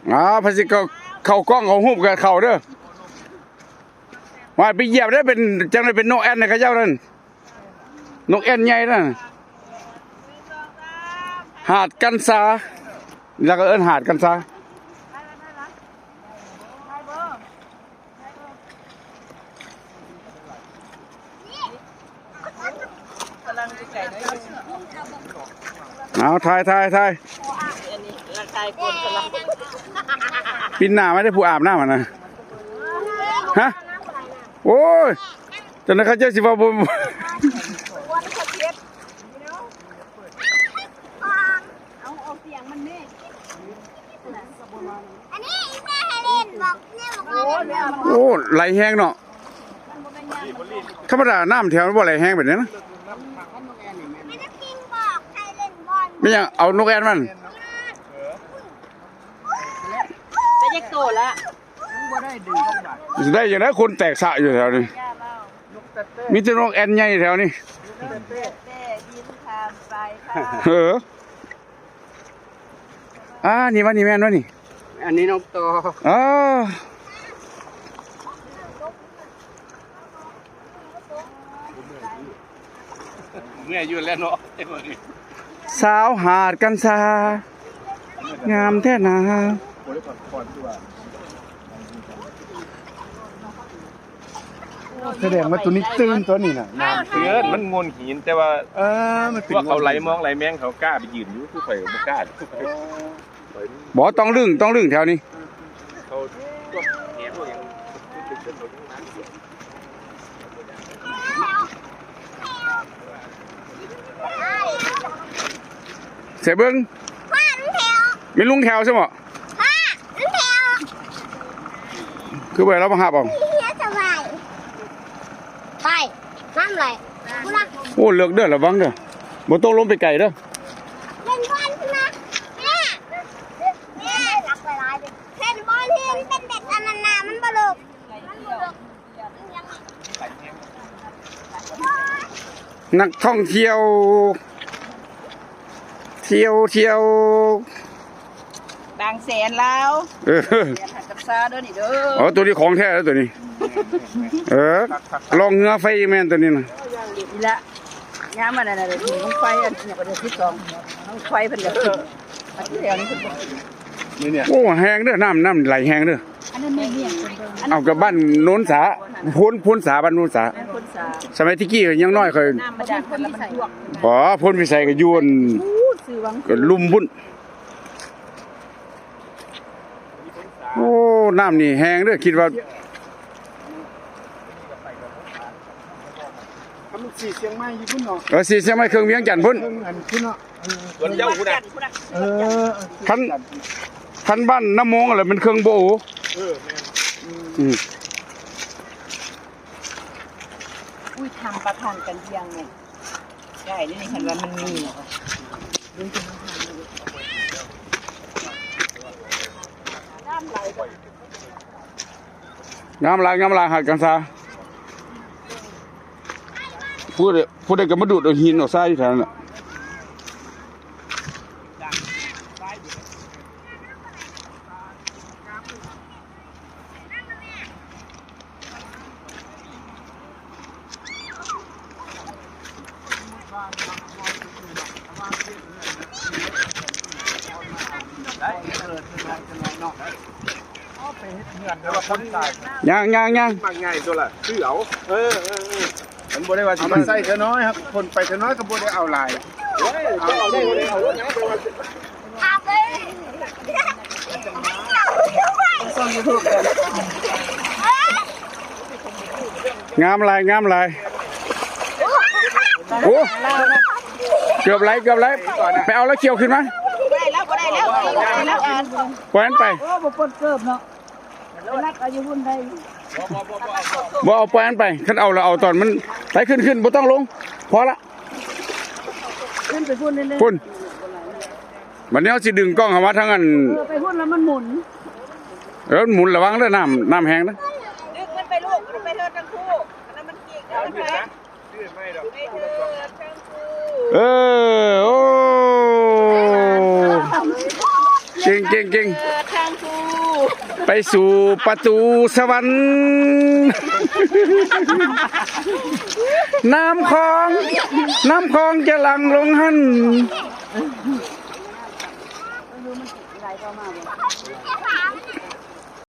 ອ້າວ ໃຜຊິເຂົ້າ ເຂົ້າກ້ອງເຂົ້າຮູບກໍເຂົ້າເດີ້. ວ່າໄປຢຽບໄດ້ເປັນ ຈັ່ງໄດ້ເປັນນົກແອ່ນໃຫ້ເຂົາເຈົ້ານັ້ນ ນົກແອ່ນໃຫຍ່ນັ້ນ. ຫາດກັນຊາ ລາວກໍເອີ້ນຫາດກັນຊາ. ເອົາ ຖ່າຍ ຖ່າຍ ຖ່າຍ. ປິ່ນໜ້າມາເດ້ ຜູ້ອາບນ້ຳຫັ້ນນະ. ຮະ? ໂອ້ຍ ຈັ່ງໃດເຂົາເຈົ້າຊິເວົ້າບໍ່ ເອົາ ເອົາສຽງມັນແນ່. ອັນນີ້ແມ່ໃຫ້ເລ່ນ ບອກແມ່ບອກວ່າເລ່ນ ໂອ້ ໄຫຼແຮງເນາະ. ທຳມະດານ້ຳແຖວນັ້ນບໍ່ໄຫຼແຮງປານໃດນະ. ແມ່ນຫຍັງ ເອົານົກແອ່ນມັນ ໄດ້ຈັກໂຕລະ? ຊິໄດ້ຈັ່ງໃດ ຄົນແຕກສະຢູ່ແຖວນີ້. ມີແຕ່ນົກແອ່ນໃຫຍ່ແຖວນີ້. ເອີ ອ່າ ນີ້ວະ ນີ້ແມ່ນວະນີ້. ອັນນີ້ນົກຕໍ່ ເອີ ເມື່ອຍຢູ່ແລ້ວເນາະ. ສາວຫາດກັນຊາ ງາມແທ້ນາ. ສະແດງວ່າໂຕນີ້ຕື່ນ ໂຕນີ້ນະ ນ້ຳ ເອີ ມັນໂງ່ນຫີນ ແຕ່ວ່າ ເອີ ມັນເປັນ ພວກເຂົາໄຫຼມອງໄຫຼແມງ ເຂົາກ້າໄປຢືນຢູ່ ຄືຂ້ອຍບໍ່ກ້າ. ບໍ່ ຕ້ອງລຶ້ງ ຕ້ອງລຶ້ງແຖວນີ້. ໃສ່ເບິ່ງ ແມ່ນລຸງແຖວໃຊ່ບໍ່? ຄືບໍ່ໃຫ້ລາວມາຮັບເອົາ? ໄປ ນ້ຳໄຫຼ ໂອ້ ເລິກເດີ້ ລະວັງເດີ້ ບໍ່ຕົກລົງໄປໄກເດີ້. ເຫັນບ່ອນພຸ້ນນະ ແມ່ ແມ່ ເຫັນບ່ອນທີ່ມັນເປັນແບບອັນນັ້ນນະ ມັນບໍ່ເລິກ ມັນບໍ່ເລິກ. ນັກທ່ອງທ່ຽວ ທ່ຽວ ທ່ຽວ ບາງແສນລາວ ເອີ ຫາດກັນຊາເດີ້ນີ້ເດີ້. ອໍ ໂຕນີ້ຂອງແທ້ແລ້ວໂຕນີ້. ເອີ ລ່ອງເຮືອໄຟອີກແມ່ນໂຕນີ້ນະ. ນີ້ລະ ຍາມອັນນັ້ນນະ ເດີ ບັ້ງໄຟ ອັນນີ້ກໍເດືອນສິບສອງ ບັ້ງໄຟເພິ່ນກໍຂຶ້ນ ອັນແຖວນີ້ເພິ່ນບໍ່ຂຶ້ນ. ໂອ້ ແຮງເດີ້ ນ້ຳ ນ້ຳໄຫຼແຮງເດີ້. ເອົາ ກັບບ້ານໂນນສາ ໂພນ ໂພນສາ ບ້ານໂນນສາ. ສະໄໝແຕ່ກີ້ຍັງນ້ອຍຂ້ອຍ ອໍ ໂພນພິໄສກໍຢູ່ອັນ ລຸມພຸ້ນ. ໂອ້ ນ້ຳນີ້ແຮງເດີ້ ຄິດວ່າ ມັນສີຊຽງໃໝ່ຢູ່ພຸ້ນເນາະ. ເອີ ສີຊຽງໃໝ່ ເຄິ່ງວຽງຈັນພຸ້ນ ເຄິ່ງອັນພຸ້ນເນາະ. ເອີ ສ່ວນເຈົ້າພຸ້ນນະ ເອີ ຄັນ ຄັນບ້ານນ້ຳໂມງລະແມ່ນເຄິ່ງໂບ. ເອີ ແມ່ນ. ອືມ ອຸ້ຍ ທຳປະທານກັນຢ່າງນີ້ ໄດ້ເດ້ນີ້ ຄັນວ່າມັນມີ ງາມຫຼາຍ ງາມຫຼາຍ ຫາດກັນຊາ. ຜູ້ໃດ ຜູ້ໃດກໍມາດູດເອົາຫີນເອົາຊາຍຢູ່ແຖວນັ້ນແຫຼະ. ໄດ້ເກີດຂຶ້ນມາຈັກໜ່ອຍເນາະ. ໄປເຮັດເຮືອນ ແຕ່ວ່າຄົນຕາຍ ຍ່າງໆໆ ມັກງ່າຍຕົວລະ ຊື້ເອົາ. ເອີ ເອີ ເອີ ມັນບໍ່ໄດ້ວ່າຊິມາໃສ່ເທື່ອນ້ອຍ ຄົນໄປເທື່ອນ້ອຍກໍບໍ່ໄດ້ເອົາຫຼາຍ. ເອົາໄດ້ ບໍ່ໄດ້ເອົາລົດຫຍັງ ແຕ່ວ່າ ງາມຫຼາຍ ງາມຫຼາຍ. ໂອ້ ເກືອບໄຫຼ ເກືອບໄຫຼ. ໄປເອົາລະຂຽວຂຶ້ນມາ. ບໍ່ໄດ້ແລ້ວ ບໍ່ໄດ້ແລ້ວ ບໍ່ໄດ້ແລ້ວ. ປ່ອຍມັນໄປ. ໂອ້ ບໍ່ປົນເກີບເນາະ ໄປລັກເອົາຢູ່ພຸ້ນໄດ້. ບໍ່ ບໍ່ ບໍ່ ບໍ່ເອົາ ບໍ່ເອົາ ປ່ອຍມັນໄປ. ຄັນເອົາລະເອົາຕອນມັນໄປ. ຂຶ້ນ ຂຶ້ນ ບໍ່ຕ້ອງລົງ ພໍລະ. ຂຶ້ນໄປພຸ້ນເລີຍ ພຸ້ນ. ບັດນີ້ເຮົາຊິດຶງກ້ອງເຂົ້າມາທາງອັນ ເອີ ໄປພຸ້ນແລ້ວມັນໝູນ. ເອີ ມັນໝູນ ລະວັງເດີ້ ນ້ຳ ນ້ຳແຮງເດີ້. ດຶງມັນໄປລູກ ມັນໄປເທີດທັງຄູ່ ອັນນັ້ນມັນກີກ ເອົາໄປ ເອີ ໂອ້ ເກັ່ງ ເກັ່ງ ເກັ່ງ. ໄປສູ່ປະຕູສະຫວັນ ນ້ຳຂອງ ນ້ຳຂອງຈະຫຼັ່ງລົງຫັ້ນ.